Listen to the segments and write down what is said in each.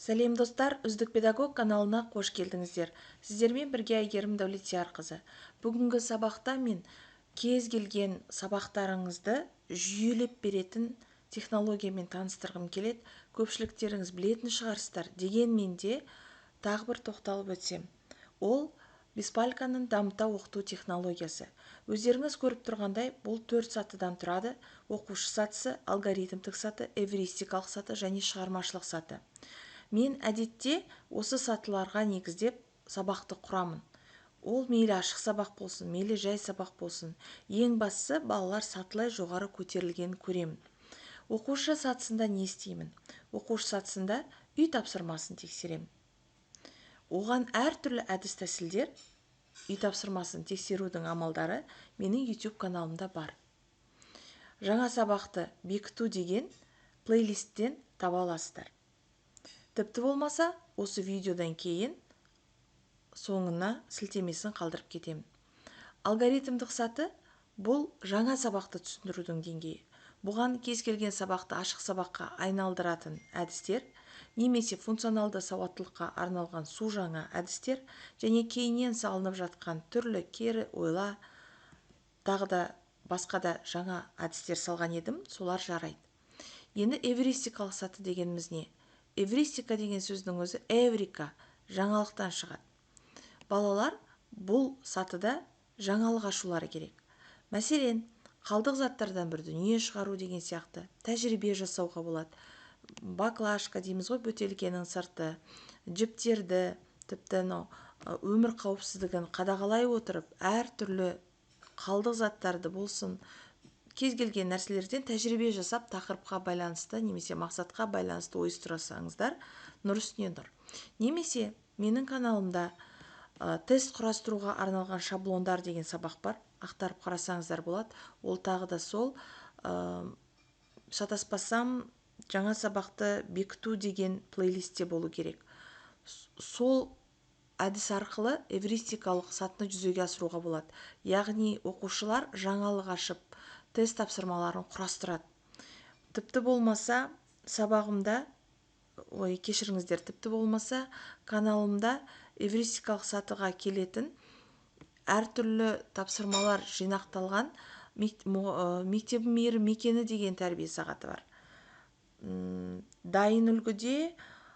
Сәлем, достар! Үздік педагог каналына қош келдіңіздер! Сіздермен бірге Әйгерім Дәулетиярқызы. Бүгінгі сабақта мен кез келген сабақтарыңызды жүйелеп беретін технологиямен таныстырғым келеді. Көпшіліктеріңіз білетін шығарсыздар, дегенмен де тағы бір тоқталып өтсем. Ол Беспальканың дамыта оқыту технологиясы. Өздеріңіз көріп тұрғандай, бұл төрт сатыдан тұрады: оқушы сатысы, алгоритмдік саты, эвристикалық саты және шығармашылық саты. Мен әдетте осы сатыларға негіздеп сабақты құрамын. Ол мейлі ашық сабақ болсын, мейлі жай сабақ болсын, ең бастысы, балалар сатылай жоғары көтерілгенін көремін. Оқушы сатысында не істеймін? Оқушы сатысында үй тапсырмасын тексеремін. Оған әртүрлі әдіс тәсілдер, үй тапсырмасын тексерудің амалдары менің YouTube каналымда бар. Жаңа сабақты бекіту деген плейлисттен таба аласыздар. Тіпті болмаса, осы видеодан кейін соңына сілтемесін қалдырып кетемін. Алгоритмдік саты — бұл жаңа сабақты түсіндірудің деңгейі. Бұған кез келген сабақты ашық сабаққа айналдыратын әдістер немесе функционалды сауаттылыққа арналған су жаңа әдістер және кейіннен салынып жатқан түрлі кері ойла, тағы да басқа да жаңа әдістер салған едім, солар жарайды. Енді эвристикалық саты дегеніміз не? Эвристика деген сөздің өзі эврика, жаңалықтан шығады. Балалар бұл сатыда жаңалық ашулары керек. Мәселен, қалдық заттардан бір дүние шығару деген сияқты тәжірибе жасауға болады. Баклажка дейміз ғой, бөтелкенің сырты, жіптерді, тіпті анау өмір қауіпсіздігін қадағалай отырып, әртүрлі қалдық заттарды болсын, кез келген нәрселерден тәжірибе жасап, тақырыпқа байланысты немесе мақсатқа байланысты ой ұстырсаңыздар, нұр үстіне нұр. Немесе менің каналымда тест құрастыруға арналған шаблондар деген сабақ бар, ақтарып қарасаңыздар болады. Ол тағы да сол, шатаспасам, жаңа сабақты бекіту деген плейлистте болу керек. Сол әдіс арқылы эвристикалық сатыны жүзеге асыруға болады, яғни оқушылар жаңалық ашып, тест тапсырмаларын құрастырады. Тіпті болмаса, сабағымда, ой, кешіріңіздер, тіпті болмаса, каналымда эвристикалық сатыға келетін әртүрлі тапсырмалар жинақталған «Мектебім мейірім мекені» деген тәрбие сағаты бар. Дайын үлгіде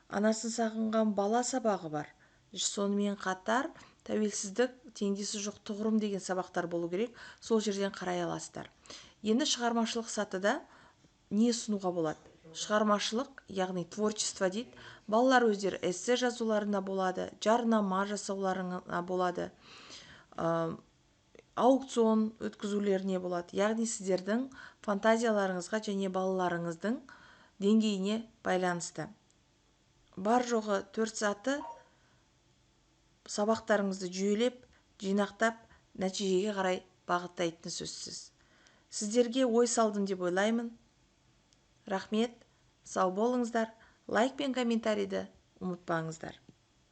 «Анасын сағынған бала» сабағы бар. Сонымен қатар «Тәуелсіздік — теңдесі жоқ тұғырым» деген сабақтар болу керек, сол жерден қарай аласыздар. Енді шығармашылық сатыда не ұсынуға болады? Шығармашылық, яғни творчество дейді. Балалар өздері эссе жазуларына болады, жарнама жасауларына болады, аукцион өткізулеріне болады, яғни сіздердің фантазияларыңызға және балаларыңыздың деңгейіне байланысты. Бар жоғы төрт саты сабақтарыңызды жүйелеп, жинақтап, нәтижеге қарай бағыттайтыны сөзсіз. Сіздерге ой салдым деп ойлаймын. Рахмет, сау болыңыздар! Лайк пен комментарийді ұмытпаңыздар.